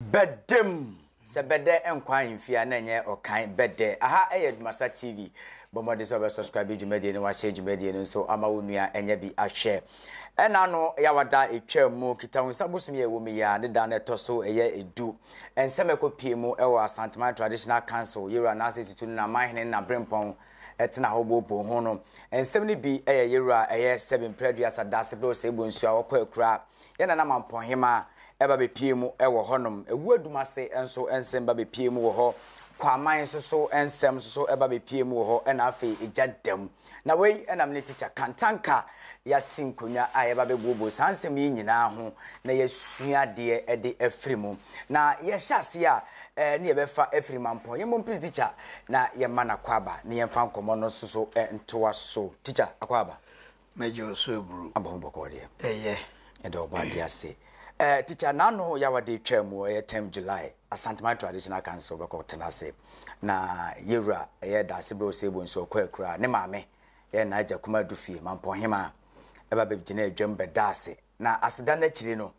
Bɛdɛm! Sɛ bɛdɛ nkwa ahemfie a na ɛnyɛ ɔkan bɛdɛ. Aha yɛ Adwumasa TV. Bɔ mmɔden sɛ wobɛ subscribe dwumadie no, wahyɛ dwumadie no nso ama wo nua anya bi ahwɛ. Ɛna ano Yawada ɛtwaa mu, Kitawonsa bosom yi a ɛwɔ mu yi ara, ne da no ɛtɔ so ɛyɛ du. Nsɛm a ɛkɔ pie mu wɔ Asanteman Traditional Council, Yewura Nase Tutu ne N'amanhene ne N'aberempɔn tena hɔ booboo ho no. Nsɛm no bi yɛ Yewura ɛyɛ Sɛbi Mprɛduasa Dasebrɛ Osei Bonsu a ɔkɔ Akura, Yɛn Nana Mampɔnhemaa ba bɛpue mu wɔ hɔnom. Ɛwu Adumase nso nsɛm ba bɛpue mu wɔ hɔ. Kwaman nso so nsɛm nso so ba bɛpue mu wɔ hɔ ɛna afei Egya Dam. Na wei na me ne Tikya Kantanka yɛasi nkonnwa a yɛba bɛbuobuo saa nsɛm yi nyinaa ho na yɛasua adeɛ de afiri mu. Na yɛhyɛ aseɛ a, eh, ne yɛbɛfa afiri Mampɔn. Yɛmmɔ mpiri Tikya na yɛmma no akwaaba na yɛmfa nkɔmmɔ no nso so ntoa so. Tikya, akwaaba. Mɛgye wo so aburu. Abɔ ho bɔkɔɔ deɛ. Ɛyɛ. Ɛda ɔbɔ adeɛ ase. Eh, teacher, n'ano yawade twaa mu, ɛyɛ 10 July, Asanteman Traditional Council bɛkɔ tena ase. Na yɛwura, ɛyɛ Daasebrɛ Osei Bonsu ɔkɔ akura, ne maame, ɛyɛ N'agya Kuma Adufie, Mampɔnhema, ɛba bɛgyina adwam bɛda ase. Na aseda no akyiri no,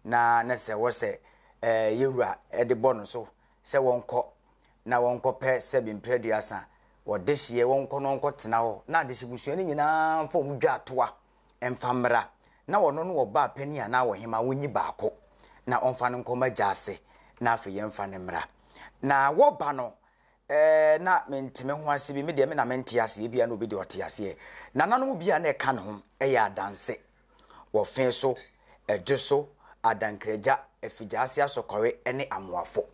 na na sɛ wɔ sɛ eh, yɛwura de bɔ no so sɛ wɔnkɔ na wɔnkɔpɛ sɛbi mprɛ aduasa wɔ dehyeɛ, wɔnkɔ na wɔnkɔtena hɔ, na adehyebusua no nyinaa mfa wɔn dwaatoa mfa mmra, na ɔno ne ɔbaa panin anaa ɔhemaa wɔnyi baako na ɔmfa no nkɔma gya ase, na afei yɛmfa no mmra. Na wɔba no, ɛɛ, na mente me ho ase bi, me deɛ me na mente aseɛ, ebia na obi deɛ ɔte aseɛ. Nananom bi a na ɛka ne ho yɛ adanse. Wɔ fe so, ɛdwo so, adankragya, afigyaase asɔkɔre ne amoafo.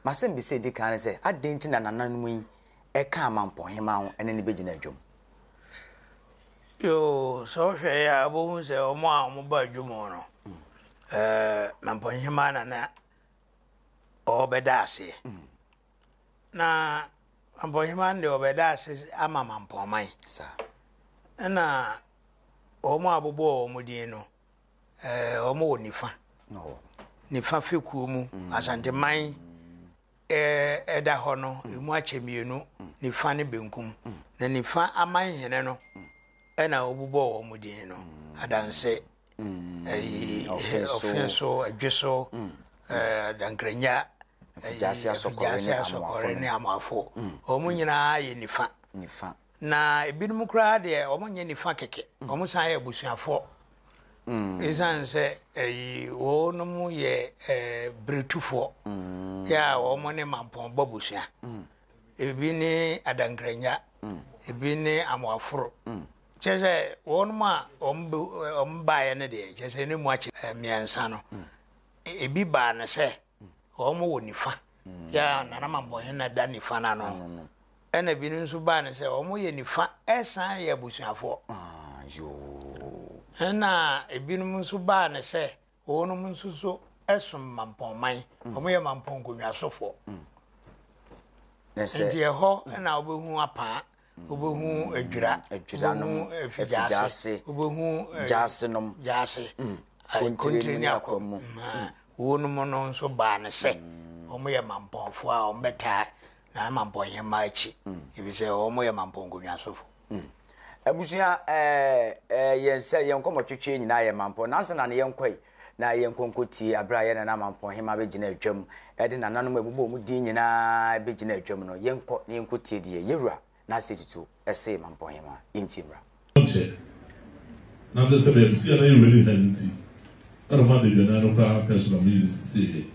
M'asɛmbisa a edi kan ne sɛ, adɛn nti na nananom yi ka amampɔnhemmaa ho ne no begyina dwam? Yoo, sɛ wohwɛ yɛ a, wobɛhu sɛ wɔn a wɔbaa dwom no, ɛɛ, mampɔnhemmaa na na ɔrebɛda aseɛ. Na mampɔnhemmaa no deɛ ɔbɛda ase ama mampɔnman. Saa. Ɛna Wɔn a wɔbobɔɔ wɔn din no, wɔn wɔ nifa. Nifa fekuo mu, mm. Asanteman ɛda hɔ no, mm. emu akyɛ mmienu, mm. nifa ne benkum. Na nifa amanhene no, ɛna wɔbobɔɔ wɔn din no, Adanse, Ɔfenso, Adweso, Adankranya, Afigyase Asɔkɔre ne Amoafo. Wɔn nyinaa yɛ nifa. Nifa. Na ebinom koraa deɛ wɔn nyɛ nifa kɛkɛ, mm. wɔn san yɛ abusuafoɔ. Mm. Esan sɛ ɛyi wɔnom yɛ ɛɛ beretufoɔ mm. yɛ a wɔn ne mampɔn bɔ abusua. Ebi ne adankranya, ebi ne amoaforo. Kyerɛ sɛ wɔnom a wɔn wɔn baeɛ no deɛ kyerɛ sɛ ne mu akyɛ mmiɛnsa no. Ebi baa no sɛ wɔn wɔ nifa. Yɛ a Nana Mampɔnhene na da nifa no ano. Ɛna ebinom nso baa no sɛ wɔn yɛ nifa ɛsan yɛ abusuafoɔ. Ah, Ɛna ebinom nso baa no sɛ wɔnom nso so ɛsom Mampɔnman. Mm. Wɔn yɛ Mampɔn nkonnwasofoɔ. Mm. Nti ɛhɔ mm. ɛna wobɛhu apaa. Wobɛhu adwira, wobɛhu afigyaase, wobɛhu gyaase nom, gyaase, kontire ne akwamu. Wɔnom no nso baa no sɛ wɔn yɛ mampɔnfoɔ a wɔn bɛtaa na mampɔn hemmaa akyi, efisɛ wɔn yɛ mampɔn nkonnwasofo. Abusua ɛɛ yɛn sɛ yɛn nkɔmɔtwetwe nyinaa yɛ mampɔn nansa na ne yɛn kɔe na yɛn nkonko tie abere a yɛn nana mampɔn hemmaa bɛgyina adwam ɛde nananom a ɛbobɔ wɔn din nyinaa bɛgyina adwam no yɛnkɔ na yɛnkɔ tie deɛ yɛwura n'ase tutu ɛse mampɔn hemmaa yɛntie mmra. Nkyɛ, na nkyɛ sɛ baabi sia na yɛ wura ha no nti, ɛna ɔma adaduanan no koraa pɛ so na mo yere sieɛ,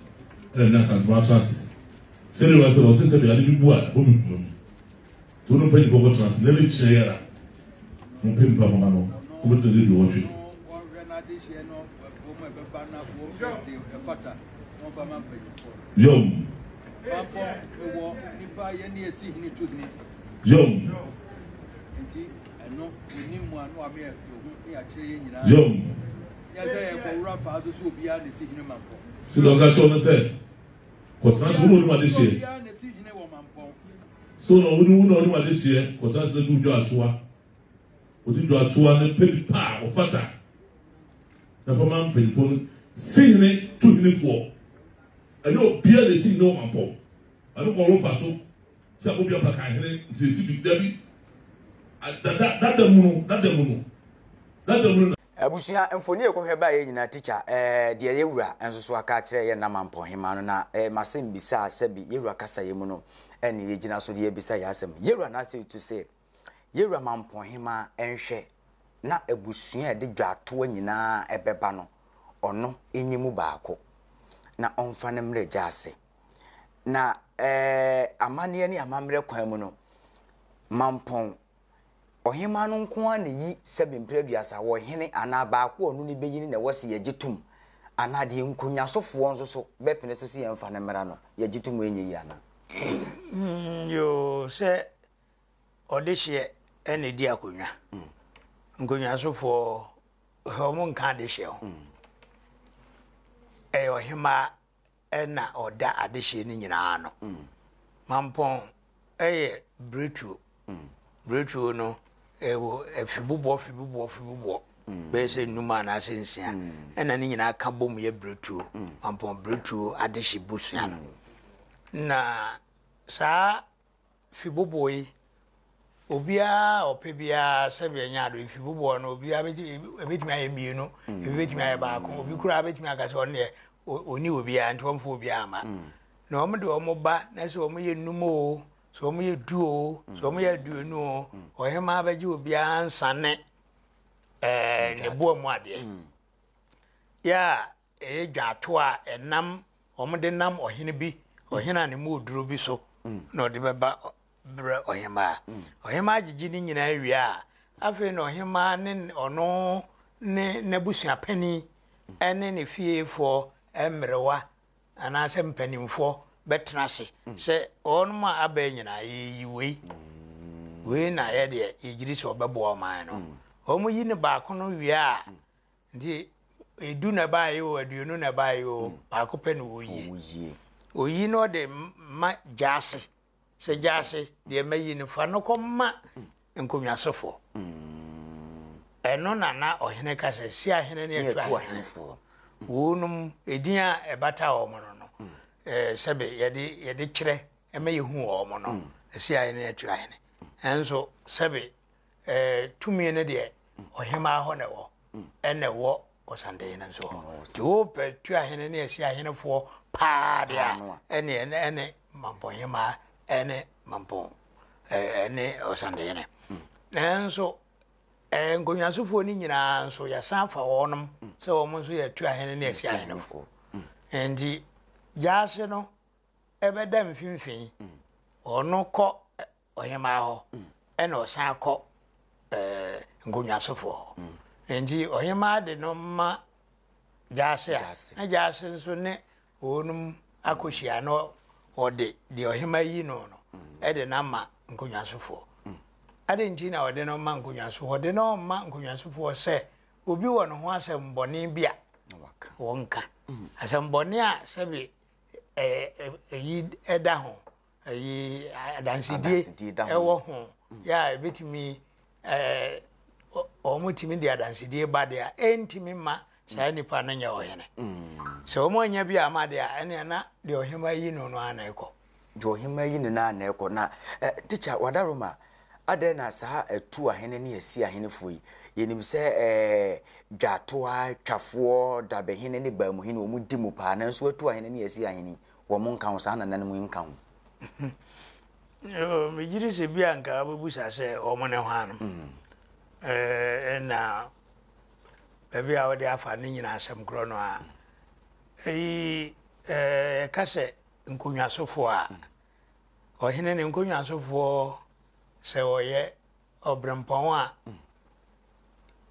ɛna ne Asantema atena ase. Sɛdeɛ wɔsɛ wɔsɛ sɛ ade bi bu a, ɛbɔ bi kuma mu. Wo ne mpanyimfoɔ kɔtena ase, na ne kyerɛ yɛra. Mompɛ nnipa mma no, wobɛtena de aduɔwɔtwe. Yom. Yom. Yom. Sɛ ɔka kyerɛ no sɛ, kɔtena ase, wo na onim adehyeɛ. So na wo ne wo na ɔne w'adehyeɛ kɔtena ase na di wo dwaatoa? Ɔdi dwaatoa no pɛ nipa a ɔfata na fa ma mpanyinfoɔ no si hene tu henefoɔ. Ɛnyɛ obiara na esi hene wɔ mampɔn. Ɛno kɔ ɔfa so sɛ obi apa kan hene nti esi bi dabi. Dada dada mu no dada mu no dada mu no na. Abusua mfoni a yɛkɔhwɛ baeɛ nyinaa tikya eh, deɛ yɛwura nso so aka akyerɛ yɛn Nama Mpɔnhema no na eh, masɛm bisa a sɛbi yɛwura kasayɛ mu no ɛne yɛgyina so de abisa yɛ asɛm. Yɛwura n'asɛm tu sɛ yɛwura Mampɔnhema nhwɛ na abusua a ɛde dwaatoa nyinaa ɛbɛba no ɔno nyi mu baako na ɔmfa no mmerɛ gya ase. Na eh, amanneɛ ne amammerɛ kwan mu no Mampɔn Ɔhemmaa no nko ara na eyi sɛbe mprɛ aduasa wɔ hene anaa baako a ɔno ne bɛyi no na ɛwɔ se yɛgye tom anaa deɛ nkonyasofoɔ nso so bɛpene so se yɛmfa no mmra no yɛgye tom ɛnyɛ yie anaa? Yoo, sɛ ɔdehyeɛ na ɛdi akonnwa. Nkonyasofoɔ, wɔn nka adehyeɛ ho. Ɛyɛ ɔhemmaa na ɔda adehyeɛ no nyinaa ano. Mampɔn yɛ biretuo. Biretuo no ɛwɔ afibobɔ fibobɔ fibobɔ bɛyɛ sɛ nnum anaasɛ nsia ɛna ne nyinaa ka bom yɛ biretuo. Mampɔn biretuo adehye busua no. Na saa Fiboboɔ yi, obiara a ɔpɛ biara sɛdeɛ ɛnyɛ ado fiboboɔ no obiara bɛtumi ayɛ mmienu mm. ebi bɛtumi ayɛ baako obi koraa bɛtumi aka sɛ ɔno deɛ ɔni obiara nti ɔmfa obiara ma mm. na wɔn de wɔn ba na sɛ wɔn yɛ num o sɛ wɔn yɛ du o sɛ wɔn yɛ aduonu o mm. ɔhemaa bɛgye obiara nsane ɛɛ ne boa mu adeɛ yɛ a Ɛyɛ dwaatoa a ɛnam wɔde nam ɔhene bi, ɔhene a ne mu oduro bi so na ɔde bɛba brɛ ɔhemmaa. Ɔhemmaa gyegye ne nyinaa wie a, afei na ɔhemmaa ne ɔno ne n'abusuapanin ne ne fiefoɔ mmerewa anaasɛ mpanimfoɔ bɛtena ase sɛ wɔnom a aba yi nyinaa yɛyi wei. Wei na yɛ deɛ yɛgyiri sɛ ɔbɛboa ɔman no. Wɔyi no baako no wie a, Nti edu na ɛbaeɛ o, aduonu na ɛbaeɛ o, mm. baako pɛ na wɔyie. Wɔyie. Oyi na ɔde ma gyaase. Sɛ gyaase deɛ mayi no fa no kɔ ma mm. nkonnwasofoɔ. Mm. Ɛno na na ɔhene ka sɛ si ahene ne atu ahenefoɔ. Wɔnom edin a ɛbata wɔn no no ɛɛ sɛbe yɛde yɛde kyerɛ ɛma yɛhu wɔn no si ahene ne atu ahene. Ɛnso sɛbe ɛɛ tumi no deɛ ɔhemaa hɔ na ɛwɔ ɛna ɛwɔ ɔsantehene nso hɔ nti wopɛ tuahene ne asi ahenefoɔ paa deɛ a ɛne ɛne ɛne mampɔnhemaa ɛne mampɔn ɛne ɔsantehene nanso ɛɛ nkonnwasofoɔ no nyinaa nso yɛsan fa wɔnom sɛ wɔn nso yɛ tuahene ne asi ahenefoɔ nti gyaase no ɛbɛda mfimfini ɔno kɔ ɔhemaa hɔ ɛna ɔsan kɔ ɛɛ nkonnwasofoɔ hɔ mm. nti ɔhemaa de no ma gyaase a na gyaase nso ne wɔnom akɔhyia na ɔde deɛ ɔhemaa yi no no mm. ɛde no ama nkonnwasofoɔ mm. ade nti na ɔde no ma nkonnwasofoɔ ɔde no ma nkonnwasofoɔ sɛ obi wɔ ne ho asɛm bɔne bi a wɔnka asɛm bɔne a sɛbi ɛyi ɛda ho ɛyi adansedie ɛwɔ ho mm. yɛ a ebetumi ɛɛ wɔn tumi de adansedie ba deɛ a ɛntumi ma saa mm. nipa no nyɛ ɔhene mm. sɛ wɔn anya bi ama deɛ a ɛnea na deɛ ɔhema yi no no ana ɛkɔ. Deɛ ɔhema yi no no ana ɛkɔ na ɛ tikya wadaroma adɛn na saa ɛtu ahene ne asi ahenefoɔ yi yɛnim sɛ ɛɛ dwatoa twafoɔ dabehene ne baamuhene wɔn di mu paa nanso atu ahene ne asi ahene Wɔn nka ho, saa nananom yi nka ho. Megye di sɛ bi a nka wobɛbusa sɛ wɔn ne hwan no. Ɛna baabi a wode afa ne nyina asɛm korɔ no a ɛyi yɛka sɛ nkonnwasofoɔ a ɔhene ne nkonnwasofoɔ sɛ ɔyɛ Ɔberempɔn a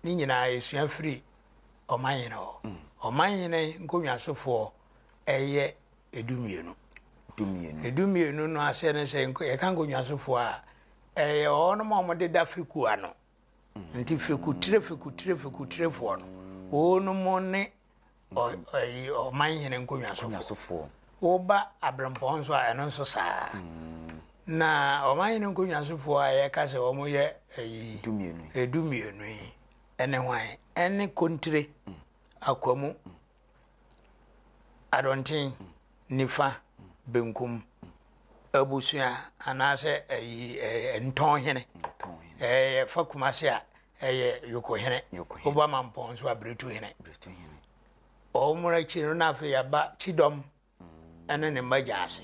ne nyinaa yɛsua firi ɔmanhene hɔ. Ɔmanhene nkonnwasofoɔ yɛ dummienu. Dummienu no aseɛ ne sɛ yɛka nkonnwasofoɔ a, ɛyɛ wɔnom a wɔdeda fekuo ano. Nti fekutire fekutire fekutirefoɔ no, wɔnom ne ɔman hene nkonnwasofoɔ. Woba aberempɔn nso a, ɛno nso saa. Mm. Na ɔman hene nkonnwasofoɔ a yɛka sɛ wɔyɛ ɛyi edumienu yi ɛne hwan? Ɛne kontire, mm. akwamu, mm. adɔnten, nifa, benkum, abusua anaasɛ ɛyi ntɔn hene. Ɛyɛ fa Kumase a. ɛyɛ Yokohene. Woba Mampɔn nso a Biretuhene. Wɔn akyi no na afei yɛaba Kyidɔm ɛne ne mma Gyaase.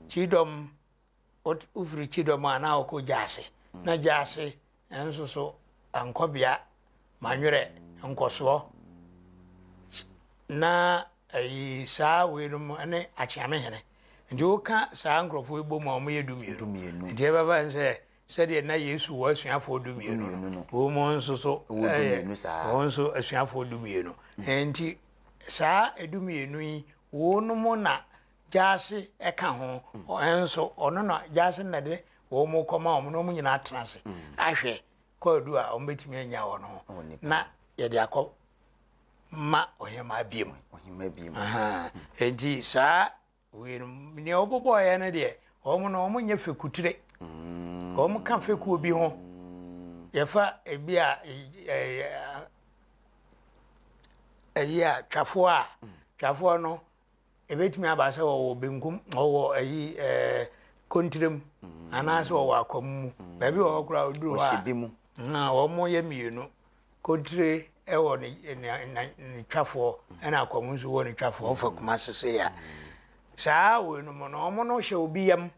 Kyidɔm wofiri Kyidɔm a na wokɔ Gyaase. Na Gyaase nso so Ankɔbea, Manwerɛ, Nkɔsoɔ na ayi saa weinom ne Akyeamehene. Nti woka saa nkurɔfoɔ yi bom a wɔyɛ dumienu. Nti ɛbɛba sɛ Sɛdeɛ na Yesu wɔ asuafoɔ dumienu no, wɔn nso so yɛ wɔn nso asuafoɔ dumienu. Nti saa dumienu yi, wɔnom na gyaase ka ho. Nso ɔno na gyaase na de wɔn kɔma wɔn na wɔn nyinaa atena ase ahwɛ kwaadu a wɔbɛtumi anya wɔn ho na yɛde akɔ ma ɔhemaa biom. Nti saa Wei no, nea wɔbobɔeɛ no deɛ, wɔn no wɔn nyɛ fekutire. Mm. Wɔn ka fekuo bi ho. Yɛfa ebi a ɛyi a twafoɔ a mm. twafoɔ no ebetumi aba sɛ wɔwɔ benkum wɔwɔ ɛyi ɛɛ kontirem mm. anaasɛ wɔwɔ akɔm mu baabi wɔ hɔ koraa oduru hɔ a wɔn yɛ mmienu. Kontire wɔ ne ne ne twafoɔ ɛna akwamu nso wɔ ne twafoɔ ɔfa Kumasi se ya saa wei no mu no wɔn no hyɛ obi yam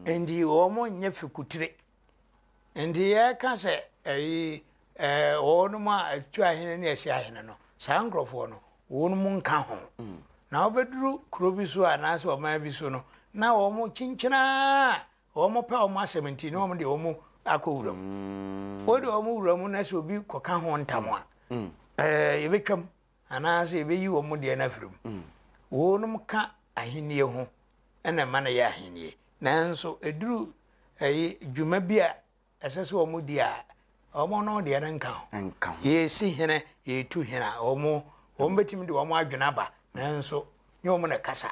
nti wɔn nyɛ fikutire nti yɛka sɛ ɛyi ɛɛ wɔn mu a ɛtu ahene ne ɛsi ahene no saa nkurɔfoɔ no wɔn mu nka ho na wɔbɛduru kuro bi so anaasɛ ɔman bi so no na wɔn kyinkyinaa Wɔpɛ wɔn asɛm nti na wɔn de wɔn akɔ wura mu. Mm. Wode wɔn wura mu na sɛ obi kɔka ho ntam a, mm. ɛɛ yɛbɛtwam anaasɛ yɛbɛyi wɔn deɛ no afiri mu. Mm. Wɔnom ka ahennie ho ɛna ɛma no yɛ ahennie. Nanso ɛduru ɛyi dwuma bi a ɛsɛ sɛ wɔn di a, wɔn no deɛ no nka ho. Nka ho. Yɛsi hene, yɛtu hene a, wɔn wɔn bɛtumi de wɔn adwene aba nanso nyɛ wɔn na ɛkasa.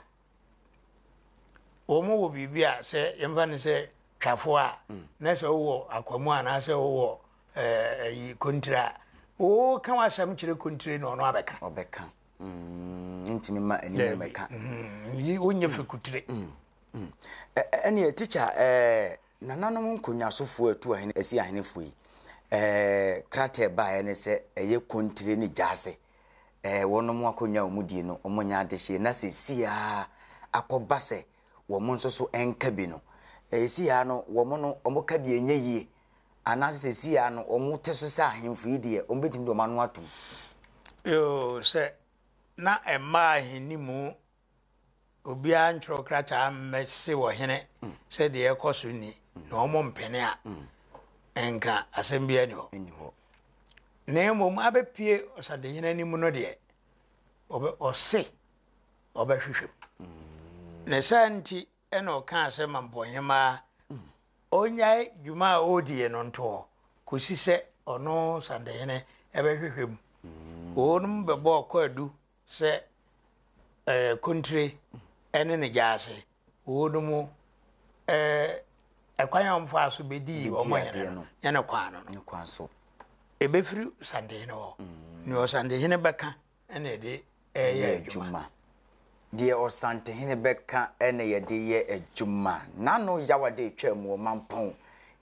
Wɔn wɔ biribi a sɛ yɛmfa no sɛ twafoɔ a mm. na sɛ wowɔ akwamu anaasɛ wowɔ ɛyi kontire a woka w'asɛm kyerɛ kontire na ɔno abɛka. Ɔbɛka. Mm, ntumi ma anim mɛka. Mm, wonyɛ fekutire. Mm, ɛneɛ tikya ɛɛ nananom nkonnwasofoɔ atu ahene asi ahenefoɔ yi ɛɛ krataa baeɛ ne sɛ ɛyɛ kontire ne gyaase eh, wɔnom akonnwa a wɔn die no, wɔn nyɛ adehyeɛ, na seesei ara akɔba sɛ wɔn nso so nka bi no, seesei ara no, wɔn no, wɔn ka bi ɛnyɛ yie, anaasɛ seesei ara no, wɔn te so sɛ ahemfo yi deɛ, wɔn bɛtumi de wɔn ano atom. Yoo, sɛ na ɛmmaa ahenni mu obiara ntwerɛ krataa mmɛse ɔhene sɛ deɛ ɛkɔ so ni na wɔn mpene a, nka asɛm biara ni hɔ. Na mmom abɛpue ɔsadehene anim no deɛ, ɔse ɔbɛhwehwɛ mu. Ne saa nti ɛna ɔkaa sɛ Mampɔnhemaa ɔnnyae dwuma a ɔredie no nto hɔ kɔsi sɛ ɔno Sandehene ɛbɛhwehwɛ mu. Wɔnom bɛbɔɔ kwaadu sɛ ɛɛ kontire ne ne gyaase wɔ no mu ɛɛ ɛkwan a wɔfaa so bɛdii wɔn hene no nyɛ ne kwan no no kwan so ɛbɛfiri santehene hɔ mm. nea ɔsantehene bɛka ɛna ɛde ɛyɛ adwuma deɛ ɔsantehene bɛka ɛna yɛde yɛ adwuma n'ano yawade atwa mu ɔmampɔn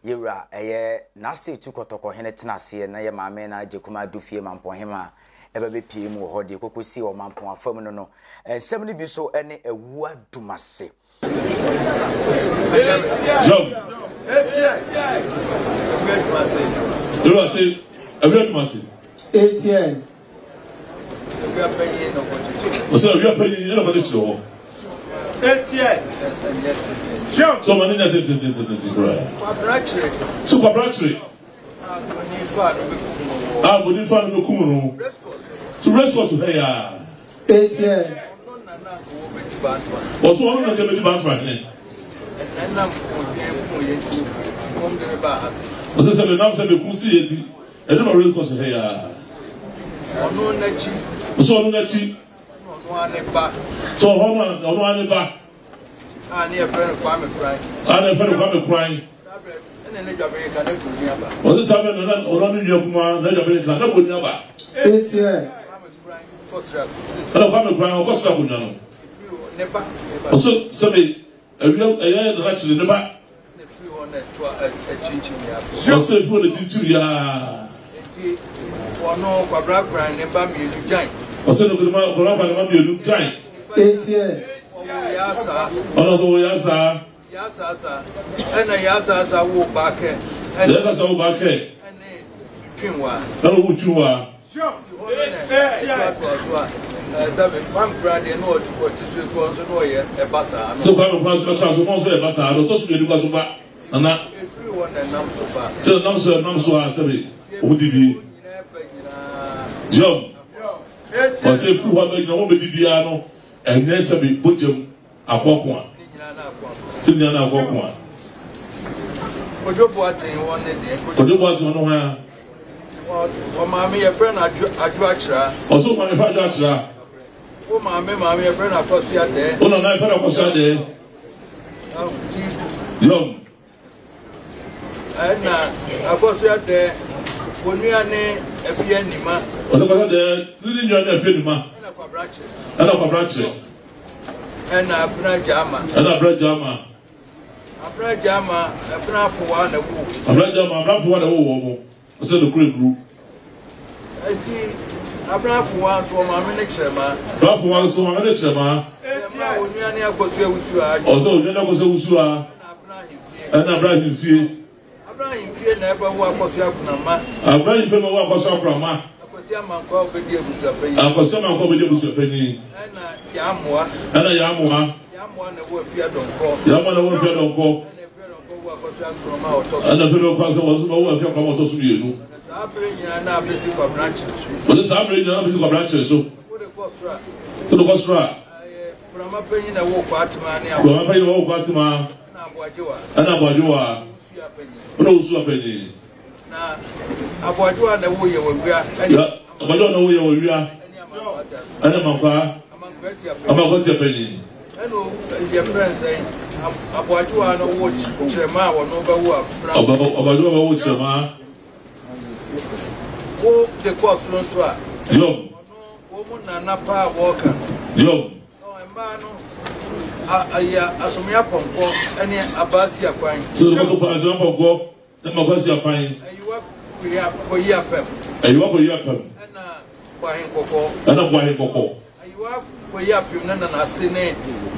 Yɛwura ɛyɛ N'ase tu kɔtɔkɔ hene tena aseɛ na yɛ maame na agye kuma adu fie Mampɔn hemaa ɛba bɛ pie mu wɔ hɔ deɛ kɔkɔ sie wɔ Mampɔn afa mu no no nsɛm no bi so ɛne Awua Dumase. Job. Ewura se, Awua Dumase. Etienne. Ɔsɛ awia panyin ɛna ɔkɔkyekyere hɔ. Sɛ ɔma ne nya tententententen koraa. So kwabra kyere. A boni fa no bɛkum no. So race course hɛ yaa. Wɔso ɔno na nka bɛdi bantra hene. Ɔsɛ sɛ menam sɛ bɛkum si yɛ ti. Ɛde ma rekɔ so ha yi ara. Ɔno n'akyi. Ɔsɛ ɔno n'akyi. Ɔno ara ne ba. Sɛ ɔhɔ no ɔno ara ne ba. A ne yɛfrɛ no Kwame Koran. A ne yɛfrɛ no Kwame Koran. Ɛna ne dwabɛn ka ne buroni aba. Ɔsɛ saa bɛ na ɔno ne nua kumaa na dwabɛn ka na buroni aba. Etiɛ. Kwame Koran kɔsra akonnwa. Ɛna Kwame Koran ɔkɔsra akonnwa no. Ne ba. Ɔsɛ sɛbe awia ɛyɛ nana kyerɛ ne ba. Na efiri hɔ na ɛtoa akyinkyim ya. Ɔsɛ efiri hɔ na akyinkyim ya. Nti wɔno Kwabena Kran ne ba mmienu Gyan. Ɔsɛ no Kwabena Kran ne ba mmienu Gyan. Etiɛ. Ɔwɔ Yaasaa. Ɔno nso wɔ Yaasaa. Yaasaasa. Ɛna Yaasaasa wo Baakɛ. Ɛna Yaasaasa wo Baakɛ. Ɛne Twinwa. Ɛna wo Twinwa. Nti hɔ no na ɛtoatoa so a sɛbe Kwame Kura deɛ na ɔte ɔte so ekura nso na ɔyɛ ɛba saa no. So Kwame Kura nso bɛtoa so na ɔnso ɛba saa no ɔtɔ so mmienu kura so ba nana. Efiri hɔ na ɛnam so ba. Sɛ ɛnam so ɛnam so a sɛbe wɔn di bi. Yɔm. Ɔsɛ efiri hɔ abɛ nyina wɔn bɛ di biara no ɛnyɛ sɛbe bogyam. Akɔkoa. Sɛ nua no akɔkoa. Kojo Boateng wɔn ne deɛ. Kojo Boateng wɔn hwan a? Wɔ maame yɛfrɛ no Adwo Adwo Akyira. Ɔsɛ maame fɛ Adwo Akyira. Wo maame maame yɛfrɛ no Akɔso Adɛ. Wo nana yɛfrɛ no Akɔso Adɛ. Yɔm. Ɛna Akɔso Adɛ wɔn nua ne Afie Anima. Ɔsɛ Akɔso Adɛ ne ne nua ne Afie Anima. Ɛna Kwabra Kyerɛ. Ɛna Kwabra Kyerɛ. Ɛna Abena Gyama. Ɛna Abena Gyama. Abena Gyama, Abena Afowa na ɛwoo. Abena Gyama, Abena Afowa na ɛwoo wɔn mo. Ɔsɛ nokore nuru. Eti Abena Afowa nso ɔmaame ne Kyerɛma. Abena Afowa nso ɔmaame ne Kyerɛma. Kyerɛma a onua ne Akosua Wusu a. Ɔsɛ onua ne Akosua Wusu a. Ɛna Abena Ahemfie. Ɛna Abena Ahemfie. Abena Ahemfie na ɛbɛwo Akosua Akunama. Abena Ahemfie na ɛbɛwo Akosua Akunama. Akwasi Amankwa a ɔbɛdi abusuapanyin. Akwasi Amankwa a ɔbɛdi abusuapanyin. Ɛna Yamoa. Ɛna Yamoa. Yamoa na ɛwɔ Afia Dɔnkɔ. Yamoa na ɛwɔ Afia Dɔnkɔ. Ɛna Afia Dɔnkɔ wɔ Akosua Nkrumah a ɔtɔ so. Ɛna Afia Dɔnkɔ asɛ wɔn nso bɛwɔ Afia Nkrumah a ɔtɔ so mmienu. Na saa bere nyinaa na abɛsi Kwabena Kyere so. Wɔde saa bere nyinaa na abɛsi Kwabena Kyere so. Wode kɔ soro a. Wode kɔ soro a. Ɛyɛ Kurama panyin na ɛwɔ Kwatema ne Aboagyewa. Kurama panyin na ɛwɔ Kwatema. Ɛna Aboagyewa. Ɛna Aboagyewa. Ɛna Owusu apanyin. Na Aboagyewa na ɛwɔ Yɛwawia. Ɛne Aboagyewa na ɛwɔ Yɛwawia. Ɛne Amankwa. Amankwa tia panyin. Ɛna yɛfrɛ nsɛn Aboagyewa no wɔ kyerɛma a wɔn bɛwo abena. Aboagyewa bɛwo kyerɛma. Wo de kɔ soro nso a. Yɔm. Wɔn mu nana paa a wɔreka no. Yɔm. Mmaa no ayɛ asomya pɔnkɔ ne abaasi akwan. Sɛ ɔbɛkɔ pa asomya pɔnkɔ. Na ma kwasi apan. Ayiwa kɔyi apam. Ayiwa kɔyi apam. Ɛna bɔ ahenkɔkɔ. Ɛna bɔ ahenkɔkɔ. Ayiwa kɔyi apam na nana ase ne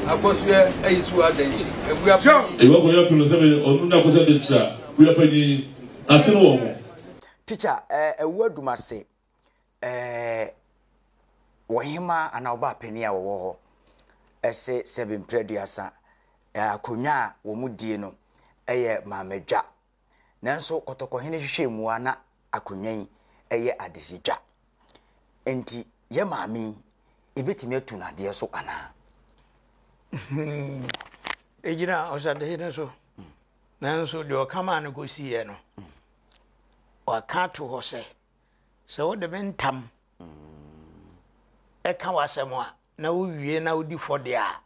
akɔsoɛ ayisuwa adankyi. Awia panyin. Ayiwa kɔyi apam na sɛbi ɔno ne akɔsoɛ adankyi a wia panyin ase ne wɔn mo. Teacher, eh, ɛwu adumase, eh, wɔhemaa anaa ɔbaa panin a wɔwɔ hɔ ɛse sɛbi mprɛ aduasa Akonnwa a wɔdie no yɛ maamadwa. Nanso Kɔtɔkɔhene hwehwɛɛ mu a na akonnwa yi yɛ adehyedwa. Enti yɛ maame yi, yɛbɛtumi atu no adeɛ so anaa? Ɛgyina ɔsadehene so. Nanso deɛ ɔka maa no kɔsiiɛ no, waka ato hɔ sɛ, sɛ wode me ntam ɛka w'asɛm a, na wowie na wodi fɔ deɛ a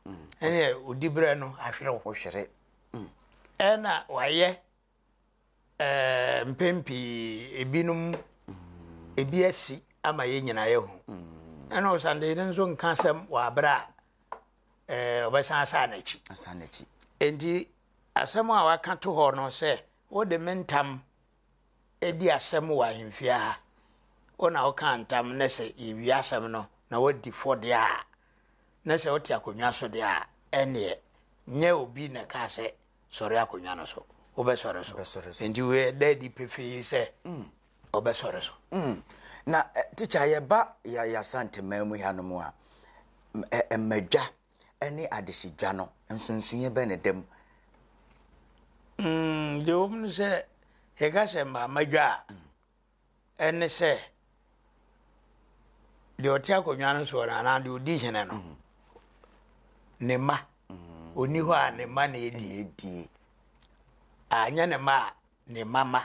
ɛneɛ odi berɛ no ahwere wo. Wohwere. Ɛna wayɛ ɛɛ mpɛn pii ebinom ebi asi ama yɛn nyinaa yɛhu. Ɛna ɔsande no nso nka asɛm wɔ abere a ɛɛ ɔbɛsan asan n'akyi. Asan n'akyi. Enti asɛm a waka to hɔ no sɛ wode me ntam di asɛm wɔ ahemfie ha, wo na wokaa ntam ne sɛ yɛwie asɛm no na woadi fɔ deɛ a, ne sɛ wote akonnwa so deɛ a, ɛnneɛ nyɛ obi na ɛkaa sɛ sɔre akonnwa no so, wobɛsɔre so. Nti wei ɛda adi pefee sɛ ɔbɛsɔre so. Na tikya yɛba yɛ Asanteman mu hanom a, mmadwa ne adehyedwa no, nsonsonoeɛ bɛn na ɛda mu? Mm, deɛ ɛwɔ mu no sɛ yɛka sɛ mmaamadwa a, ɛne sɛ deɛ ɔte akonnwa no soɔ no anaa deɛ ɔdi hene no, ne mma, ɔnni hɔ a ne mma na ɛdie. Anyɛ ne mma a, ne mma mma.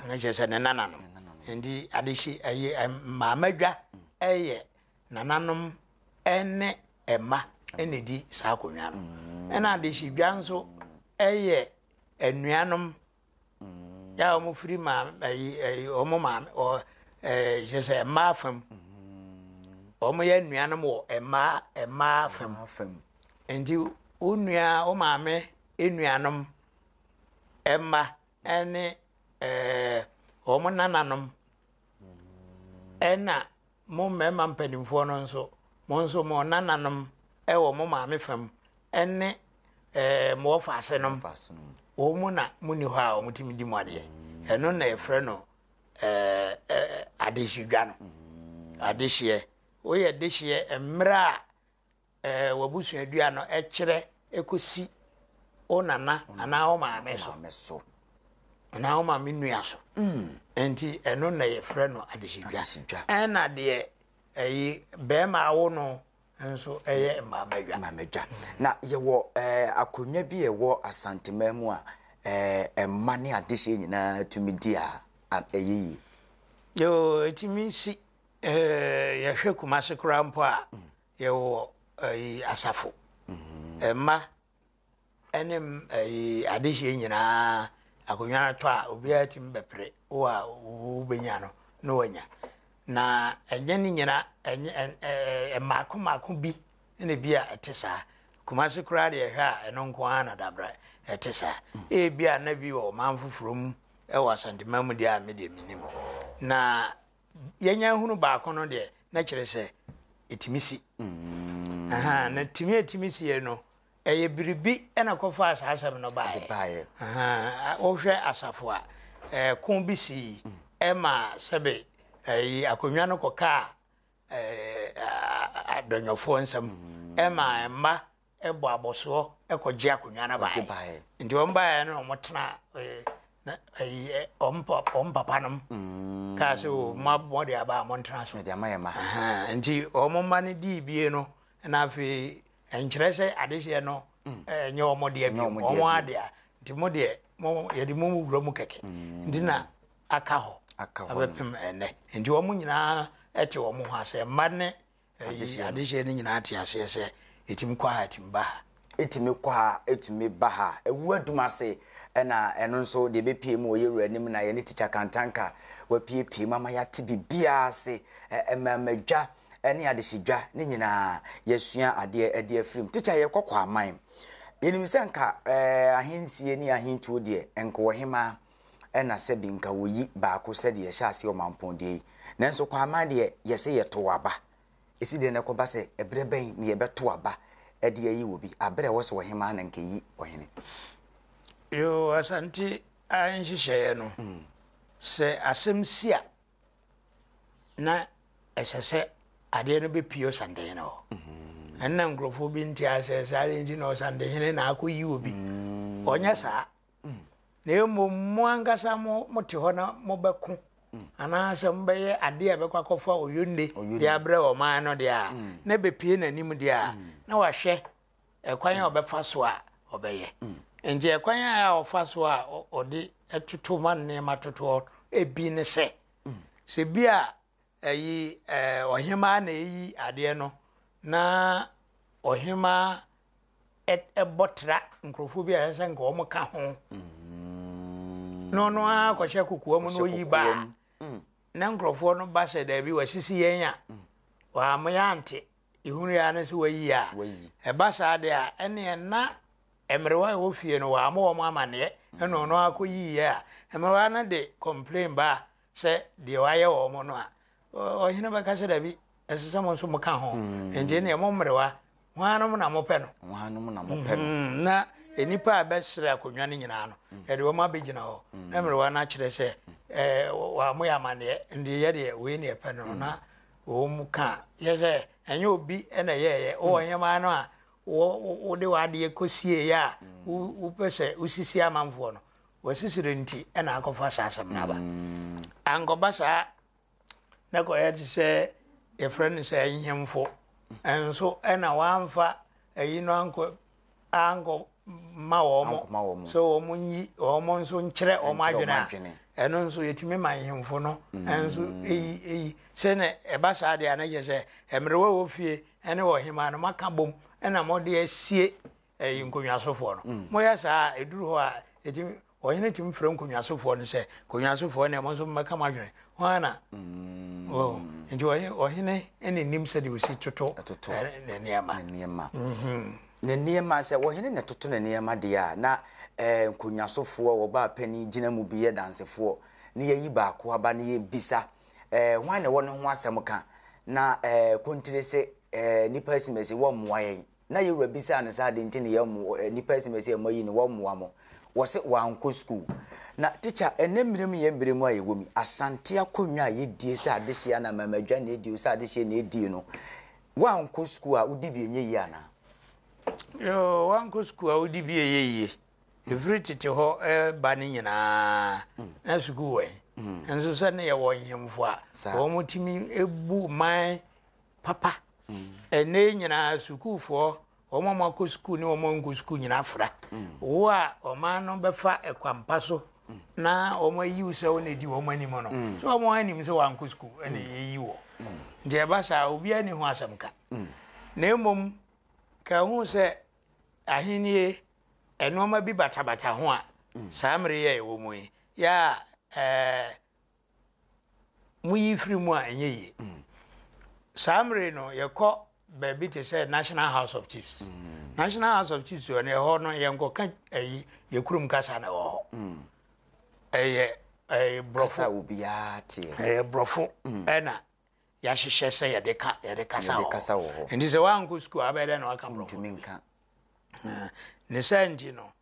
Ne kyerɛ sɛ ne nananom. Nti adehye ɛyɛ mmaamadwa ɛyɛ Nananom ne mma na ɛdi saa akonnwa no. Ɛna adehyedwa nso yɛ anuanom yɛ a wɔfiri maame ɛyi ɛyi wɔn maame ɔ ɛɛ kyerɛ sɛ mmaa fam. Wɔyɛ anuanom wɔ mmaa mmaa fam. Nti wo nua wo maame nuanom mma ne ɛɛ wɔn nananom. Ɛna mo mmarima mpanimfoɔ no nso, mo nso mo nananom wɔ mo maame fam ne ɛɛ mo wɔfaasenom, wɔn mu na monni hɔ a wɔtumi di mo adeɛ. Ɛno na yɛfrɛ no ɛɛ ɛɛ adehyedwa no. Adehyeɛ. Woyɛ dehyeɛ mmerɛ a ɛɛ w'abusuadua no kyerɛ kɔsi wo nana anaa wo maame so anaa wo maame nua so mm. nti ɛno na yɛfrɛ no adehyedwa ɛna deɛ ɛyi bɛrima awo no nso ɛyɛ mmaamadwa mmaamadwa na yɛwɔ ɛɛ akonnwa bi a ɛwɔ asanteman mu a ɛɛ mma ne adehyeɛ nyinaa tumi di a ɛyɛ yie. Yoo ɛtumi si Eh, yɛhwɛ Kumase koraa mpo a, yɛwɔ eh, asafo. Mma ne eh, adehyeɛ nyinaa akonnwa no tɔ a obiara tumi bɛpere wo a wobɛnya no na wanya. Na ɛnyɛ ne nyina ɛnyɛ mmaako mmaako bi na bi a ɛte saa. Kumase koraa deɛ ɛhwɛ a ɛno nko ara na dabra ɛte saa. Ebi a na bi wɔ ɔman foforɔ mu ɛwɔ Asanteman mu deɛ a me deɛ menim. Na yɛnya hunu baako no deɛ na kyerɛ sɛ ɛtumi si mm. na tumi ɛtumi sie no ɛyɛ biribi ɛna kɔfaa saa asɛm no baeɛ wohwɛ asafo a ɛko bi sii mm. ɛma sɛbe ɛyi akonnwa no kɔkaa adɔnyɔfoɔ nsɛm mm. ɛma mma bɔ abɔsoɔ kɔgye akonnwa no baeɛ nti wɔn baeɛ no wɔn tena ɛyi wɔn wɔn papa nom mm. kaa sɛ o mo abɔ de aba a mo ntena so nti wɔn mma no dii bie no na afei nkyerɛ sɛ adehyeɛ no mm. ɛnyɛ wɔn deɛ bi wɔn adeɛ nti mo deɛ mo yɛde mo wura mu kɛkɛ mm. nti na aka hɔ abɛpem ɛnɛ nti wɔn nyinaa ɛte wɔn ho asɛ mma ne Adehyeɛ no nyinaa te aseɛ sɛ ɛtumi kɔ ha, ɛtumi ba ha. Ɛtumi kɔ ha, ɛtumi ba ha. Ɛwu adum ase ɛna ɛno nso deɛ ɛbɛpie mu wɔ yɛwura anim na yɛne Tikya Kantanka wapiepie mu ama yɛate biribiara ase. Mmaamadwa ne adehyedwa ne nyinaa yɛasua adeɛ ɛde afiri mu. Tikya yɛkɔ Kwaman. Yɛnim sɛ nka ahensie ne ahentuo deɛ nka ɔhemaa ɛna sɛbi nka wɔyi baako sɛdeɛ yɛhyɛ aseɛ ɔmampɔn deɛ yi. Nanso Kwaman deɛ yɛse yɛtow aba. Ɛsi dɛn na ɛkɔba sɛ ɛberɛ bɛn na yɛbɛto aba de ayi obi, aberɛ a ɛwɔ sɛ ɔhemaa na nka ɛyi ɔhene? Yoo, Asante nhyehyɛeɛ no, sɛ asɛm si a, na ɛsɛ sɛ adeɛ no bɛpie ɔsantehene hɔ. Ɛnna nkurɔfoɔ bi nte aseɛ saa adeɛ nti na ɔsantehene na akɔyi obi. Ɔnyɛ saa. Na mmom mo ankasa mo mote hɔ na mobɛko anaasɛ mobɛyɛ adeɛ a ɛbɛkɔ akɔfa oyonne de abrɛ ɔman no deɛ a mm. na bɛpie n'anim deɛ a mm. na wahwɛ ɛkwan a ɔbɛfa so a ɔbɛyɛ mm. nti ɛkwan a ɔfa so a ɔde toto ma nneɛma totoɔ ebi ne sɛ sɛ bi a ɛyi ɛɛ ɔhemaa na eyi adeɛ no na ɔhemaa ɛbɔ tra nkurɔfoɔ bi a ɛsɛ sɛ nka wɔn ka ho mm. na ɔno ara kɔhyɛ kokoa mu na oyi ba mm. na nkurɔfoɔ no ba sɛ daabi wɔasisi yɛn a mm. wɔama yɛ ante ehunu yɛ ano sɛ wɔayi a ɛba saa deɛ a ɛneɛ na mmerewa a ɛwɔ fie no wɔama wɔn amaneɛ ɛna ɔno akɔyi yɛ a mmerewa no de complain ba sɛ deɛ wayɛ wɔn no a ɔhene bɛka sɛ dabi ɛsɛ sɛ mo nso moka ho mm. nti neɛ mo mmerewa hwanom na mopɛ no hwanom na mopɛ no mm-hmm. na nnipa a bɛsrɛ akonnwa no nyinaa no mm. yɛde wɔn abɛgyina hɔ mm. na mmerewa no akyerɛ sɛ ɛɛ wɔn yɛ amaneɛ nti yɛ deɛ wei ne yɛpɛ no na wɔn mu ka yɛ sɛ ɛnyɛ obi na ɛyɛɛyɛ wɔ nneɛma no a wode w'adeɛ kɔsie yɛ a wopɛ sɛ wosisi amanfoɔ no W'asisire nti na akɔfa saa asɛm no aba. Ankɔba saa na kɔyɛ te sɛ yɛfrɛ no sɛ nhemfo nso ɛna wamfa ayi no ankɔ ankɔ ma wɔn sɛ wɔn nyi wɔn nso nkyerɛ wɔn adwene a ɛno nso yɛtumi ma nhemfo no nso eyi eyi sɛ na ɛba saa deɛ a na kyerɛ sɛ mmerewa wɔ fie ɛne ɔhemaa no maka bom ɛna mode asie ɛyi nkonnwasofoɔ no mm. moyɛ saa a ɛduru hɔ a ɛtumi ɔhene tumi frɛ nkonnwasofoɔ no sɛ nkonnwasofoɔ ne mo nso mmɛka mo adwene ho ana mm. oh, nti ɔhene ne nim sɛdeɛ ɔsi toto ne nneɛma ne mhm. nneɛma sɛ ɔhene na ɛtoto ne nneɛma deɛ a na eh, nkonnwasofoɔ wɔbaa panin gyina mu bi yɛ dansefoɔ ne yɛyi baako aba ne yɛbisa. Ɛɛ hwan na ɛwɔ ne ho asɛm ka na ɛɛ kontire se ɛɛ nnipa asimasi wɔmmoa yɛn. Na yɛn wura bisaa no sɛ ade nti na yɛmmo ɛɛ nnipa asimasi a moayi no wɔmmoa mo. Wɔse wankɔ sukuu. Na tikya ɛnɛ mmerɛ mu yɛn mmerɛ mu a yɛwɔ mu yi, Asante akonnwa a yɛdie sɛ adehyeɛ anaa Mamadwa na ɛdie o sɛ adehyeɛ na ɛdie no, woankɔ sukuu a wodi bi ɛnyɛ yie anaa? Yoo, woankɔ sukuu a wodi bi ɛyɛ yie. Ɛfiri tete hɔ ba no nyinaa na sukuu wɔ he. Nso sɛ ne yɛwɔ nhemfo a wɔtumi bu man papa. Ɛnnɛ yi nyinaa sukuufoɔ, wɔn a wɔakɔ sukuu ne wɔn a wɔnkɔ sukuu nyinaa fra. Wo a ɔman no bɛfa ɛkwan pa so na wɔn ayi wo sɛ wo na edi wɔn anim no, so wɔn anim sɛ wankɔ sukuu ɛna yɛyi wɔ. Nti ɛba saa obiara ni ho asɛm ka. Na mmom ka ho sɛ ahennie nneɛma bi batabata ho a saa mmere yi a yɛwɔ mu yi yɛ a ɛɛ moyi firi mu a ɛnyɛ yie. Saa mmere no yɛkɔ baabi te sɛ National House of Chiefs. Mm. National House of Chiefs wɔ no ɛhɔ no yɛnkɔka ɛyi yɛ kurom kasa na ɛwɔ hɔ. Mm. Ɛyɛ ɛyɛ borɔfo. Kasa obiara teɛ. Ɛyɛ borɔfo ɛna yɛahyehyɛ sɛ yɛde ka yɛde kasa wɔ hɔ. Nti sɛ woankɔ sukuu a wobɛyɛ dɛn na waka borɔfo? Ntumi nka. Ne saa nti no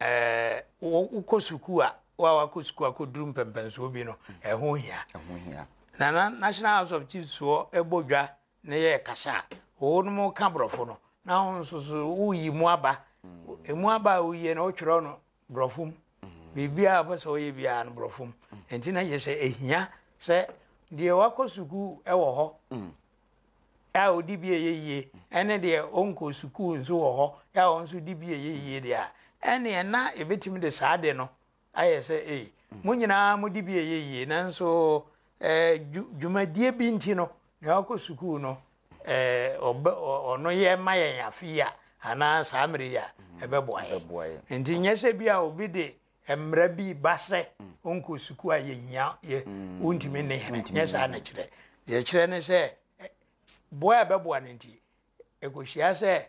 Ɛɛ, wokɔ sukuu a, wo a wakɔ sukuu akɔduru mpɛmpɛnsoɔ bi no, ɛho hia. Ɛho hia. Na na National House of Chiefs soɔ bɔ dwa na yɛ kasa a, wɔnom ka borɔfo no, na wo nso so woyi mu aba. Emu aba a woyie no, wotwerɛ no borɔfo mu. Biribiara a wopɛ sɛ woyɛ biara no borɔfo mu. Nti na kyerɛ sɛ ɛhia sɛ deɛ wakɔ sukuu wɔ hɔ a ɔdi bi a ɛyɛ yie ɛne deɛ ɔnkɔ sukuu nso wɔ hɔ a ɔno nso di bi a ɛyɛ yie deɛ a, ɛneɛ na yɛbɛtumi de saa de no ayɛ sɛ ei, mo nyinaa modi bi a ɛyɛ yie nanso eh, dwumadie bi nti no, deɛ ɔkɔ sukuu no eh, ɔbɛ, ɔno yɛ ma yɛn afe yi a anaa saa mmerɛ yi a ɛbɛboa yɛn. Nti nyɛ sɛ bi a obi de mmara bi ba sɛ ɔnkɔ sukuu a yɛhia yɛ wontumi ne hene nyɛ saa na kyerɛ deɛ kyerɛ ne sɛ boa a ɛbɛboa no nti ɛkɔhyia sɛ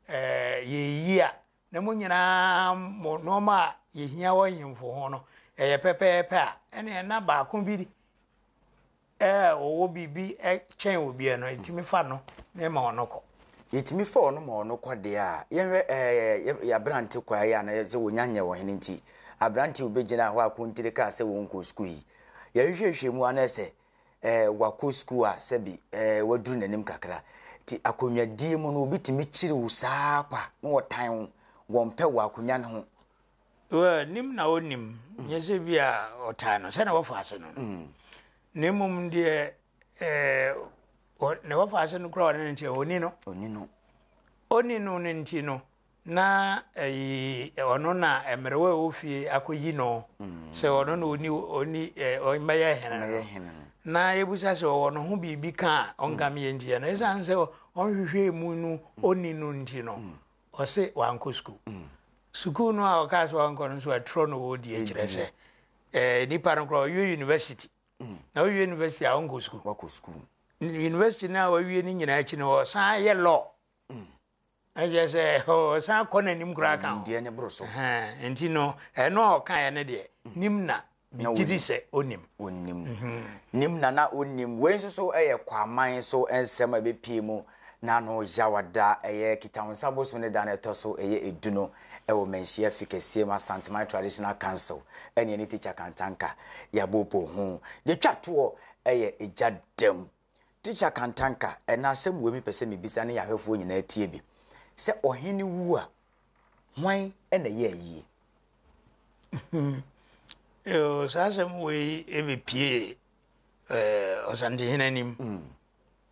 yɛyi a na mo nyinaa mo nneɛma a yɛhia wɔ nhemfo ho no ɛyɛ pɛpɛɛpɛ a ɛne ɛna baako bi Ɛ ɔwɔ biribi kyɛn obiara no, yɛtumi fa no na yɛma ɔno kɔ. Yɛtumi fa ɔno ma ɔno kɔ deɛ a, yɛnhwɛ ɛɛ yɛ aberante kwaa yi a na sɛ wɔnya nyɛ ɔhene nti, aberante obɛgyina hɔ a kontire kaa sɛ wɔnkɔ sukuu yi. Yɛhwehwɛhwɛ mu a na ɛsɛ ɛɛ wakɔ sukuu a sɛbi ɛɛ waduru n'anim kakra. Nti akonnwadie mu no obi tumi kyiri wo saa kwa na wɔtan wo, wɔmpɛ wɔ akonnwa no ho. Well, nim na onim, nyɛ sɛ bi a ɔtaa no, sɛnea wɔfa ase no no. Na mmom deɛ ɛɛ na wɔfa ase no koraa ɔne no nti ɔni no. Ɔni no. Ɔni no no nti no, na ɛyi ɔno na mmerewa a ɛwɔ fie akɔyi no sɛ ɔno na ɔni ɔni ɛɛ ɔmmɛyɛ hene no. Na yɛbusa sɛ ɔwɔ no ho biribi ka a ɔnka meyɛ nti ɛno ɛsiane sɛ ɔnhwehwɛ mu no ɔni no nti no. Ɔse wankɔ sukuu. Sukuu no a ɔkaa sɛ wankɔ no nso ɛtorɔ no wɔdi kyerɛ sɛ eh, nipa no koraa ɔwie university. Na ɔwie university a ɔnkɔ sukuu. Wakɔ sukuu. University no a wawie no nyinaa akyi no ɔsan yɛ law. Ɛkyerɛ sɛ ɔsan kɔ n'anim koraa ka ho. Nimdeɛ ne boro so. Nti no ɛno a ɔkaeɛ no deɛ nim na Megye di sɛ onim. Onim. Nim na na onim. Wei nso so yɛ Kwaman so nsɛm a ɛbɛpue mu n'ano Yawada. Ɛyɛ Kitawonsa bosome ne da no ɛtɔ so ɛyɛ edu no wɔ Manhyia Fi kɛseɛ mu Asanteman Traditional Council ɛne ɛne Tikya Kantanka yɛabooboo ho. Deɛ ɛtwa toɔ yɛ Egya Dam. Tikya Kantanka, ɛnɛ asɛm wei mepɛ sɛ mebisa ne yɛahwɛfoɔ nyinaa tie bi. Sɛ ɔhene wu a, hwan na ɛyɛ ayie? Yoo, saa asɛm wei bɛpie Ɔsantehene anim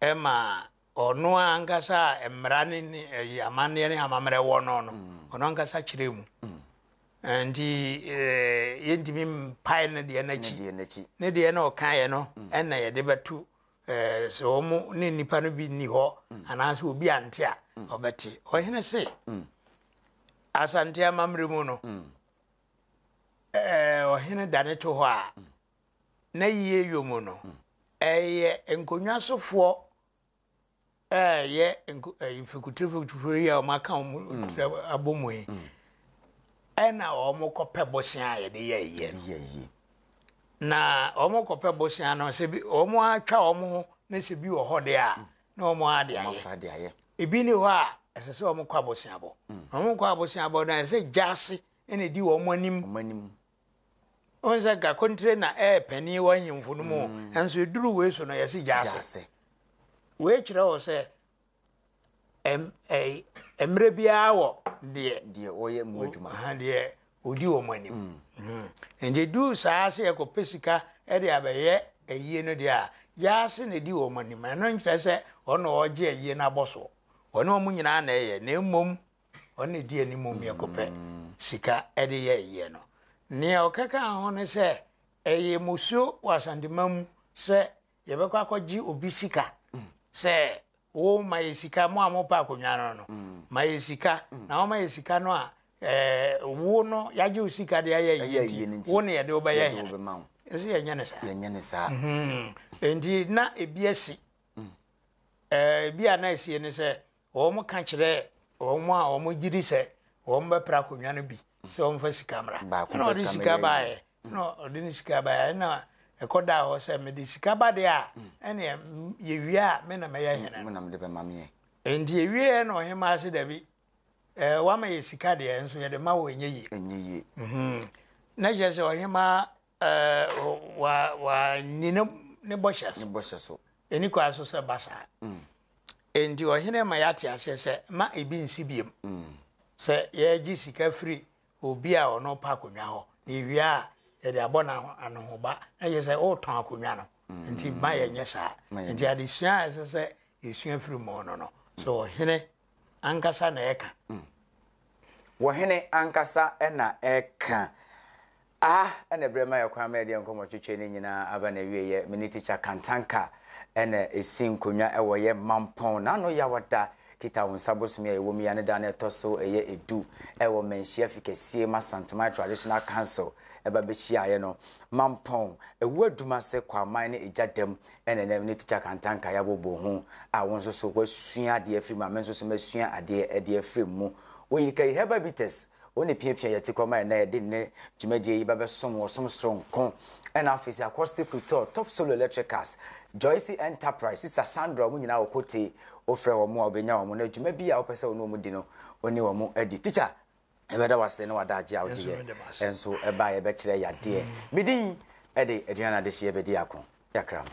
ɛma ɔno ankasa a mmara ne ne ɛyi amanneɛ ne amammerɛ wɔ no no ɔno ankasa kyerɛ mu nti yɛntumi mpae no deɛ n'akyi ne deɛ na ɔkaeɛ no ɛna yɛde bɛto sɛ wɔn ne nnipa no bi nni hɔ anaasɛ obi ante a ɔbɛte ɔhene se Asante amammerɛ mu no, ɔhene dane to hɔ a, na yie yɔ mu no, ɛyɛ nkonnwa sofoɔ ɛyɛ mfikutire fikutire yi a wɔaka wɔn abɔ mu yi, ɛna wɔn kɔpɛ bosea a yɛde yɛ ayie no. Na wɔkɔpɛ bosea no, sɛ bi wɔatwa wɔn ho na sɛ bi wɔ hɔ deɛ a, na wɔn ade ayɛ. Ebi ni hɔ a, ɛsɛ sɛ wɔkɔ aboseabɔ. Na wɔkɔ aboseabɔ no, ɛsɛ sɛ gyaase na ɛdi wɔn anim. Wɔn sɛ nka kontire na ɛyɛ panin wɔ ahemfo no mu, nso eduru wei so no yɛsi gyaase. Wei kyerɛ wɔ sɛ mmerɛ biara wɔ deɛ deɛ ɔyɛ mu adwuma deɛ ɔdi wɔn anim mm. mm. nti duu saa sɛ yɛkɔpɛ sika de abɛyɛ ayie no deɛ a gyaase na ɛdi wɔn anim ɛno nkyerɛ sɛ ɔno ɔgye ayie no abɔ soɔ ɔne wɔn nyinaa na ɛyɛ na mmom ɔno na ɛdi anim mu yɛkɔpɛ mm. sika de yɛ ayie no nea ɔkɛka ho ne sɛ ɛyɛ musuo wɔ Asantema mu sɛ yɛbɛkɔ akɔgye obi sika sɛ wo ma yɛ sika mo a mopɛ akonnwa no no mm. ma yɛ sika mm. na wɔma yɛ sika no a ɛɛ wo no yɛagye wo sika de ayɛ yie nti wo ne yɛde wobɛyɛ hene ɛsɛ yɛnyɛ ne saa yɛnyɛ ne saa mm-hmm. nti na ebi asi mm. ɛɛ ebi a na esie ne sɛ Wɔka kyerɛɛ wɔn a wɔgye di sɛ wɔbɛpere akonnwa no bi sɛ wɔmfa sika mmra. Ɛna ɔde sika baeɛ. Ɛna ɔde ne sika baeɛ. Ɛna ɛkɔdaa hɔ sɛ mede sika ba deɛ a, ɛneɛ yɛwie a me na mɛyɛ hene no. Enti yɛwieɛ na ɔhemaa se dabi, ɛɛ wama yɛ sika deɛ nso yɛde ma wo ɛnyɛ yie. Ɛnyɛ yie. Na kyerɛ sɛ ɔhemaa ɛɛ wa wanni ne ne bɔhyɛ so. Ne bɔhyɛ so. Ɛni kwan so sɛ ba saa. Enti ɔhene ma yɛate aseɛ sɛ ma ebi nsi biom. Sɛ yɛgye sika firi obi a ɔno pɛ akonnwa hɔ na yɛwie a yɛde abɔ no anohoba na kyerɛ sɛ woretɔn akonnwa no. Nti ma yɛnyɛ saa. Nti adesua a ɛsɛ sɛ yɛsua firi mu no no, sɛ ɔhene ankasa na ɛka. Ɔhene ankasa na ɛka. Aha na ɛberɛ ma yɛ kwan ma yɛde yɛn nkɔmmɔtwetwe no nyinaa aba n'awieɛ. Me ne Tikya Kantanka na ɛsi nkonnwa wɔ yɛ Mampɔn n'ano Yawada Kitawonsa bosome a yɛwɔ mu yi a ne da no ɛtɔ so ɛyɛ ɛdu wɔ Manhyia Fikɛsie mu Asanteman Traditional Council ɛba bɛhyiaeɛ no. Mampɔn, Awuo Adumase, Kwaman ne Egya Dam na ɛnɛ me ne Tikya Kantanka yɛabobɔ ho a wo nso so woasua adeɛ afiri mu a me nso so masua adeɛ de afiri mu. Oyirikayi Herbal Bitters Wo ne piapia yɛ tikɔ ma ɛnɛ yɛde nnɛ dwumadie yi ba bɛsom wɔ som soronko ɛna afei sɛ Acoustic Couture, Top Solo Electricals, Joyce Enterprise, Sister Sandra wɔn nyinaa wɔ Kotee wofrɛ wɔn a wobɛnya wɔn na dwuma bi a wopɛ sɛ wo ne wɔn di no wo ne wɔn adi. Teacher yɛbɛda wo ase ne w'adagye a wogye yɛ nso ɛba a yɛbɛkyerɛ yadeɛ. Me din de Aduane Adehyeɛ Bɛdi Ako. Yɛakra mo.